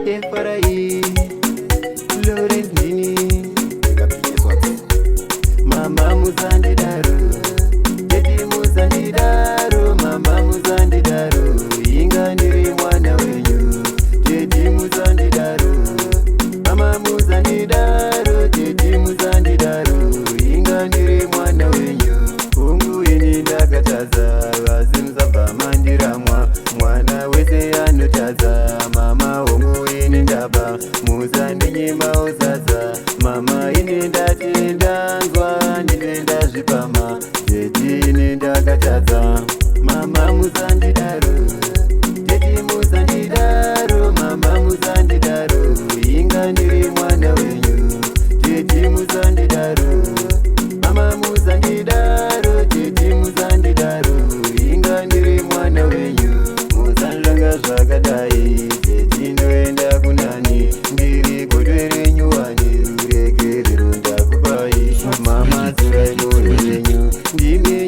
Efarai Lawrence ndini. Mama musandidaro, daddy musandidaro, mama musandidaro, inga ndiri mwana wenyu. Daddy musandidaro, mama musandidaro, daddy musandidaro, inga ndiri mwana wenyu. Hongu, ini ndakatadza, asi musabva mandiramwa. Mwana wese anotadza, mama. Hongu, ini ndaba, musandinyima usadza. Mama, ini ndati ndanzwa, ndine ndazvipama. Daddy, ini ndakatadza. Mama musandidaro, daddy musandidaro, mama musandidaro, inga ndiri mwana wenyu. Daddy musandidaro, mama musandidaro, daddy musandidaro, inga ndiri mwana wenyu. Musandilanga zvakadai, daddy, ndoenda kunani? Ndiri godwe renyu wani, ruregerero ndakupai. Mama, dzorai moyo wenyu, ndimi.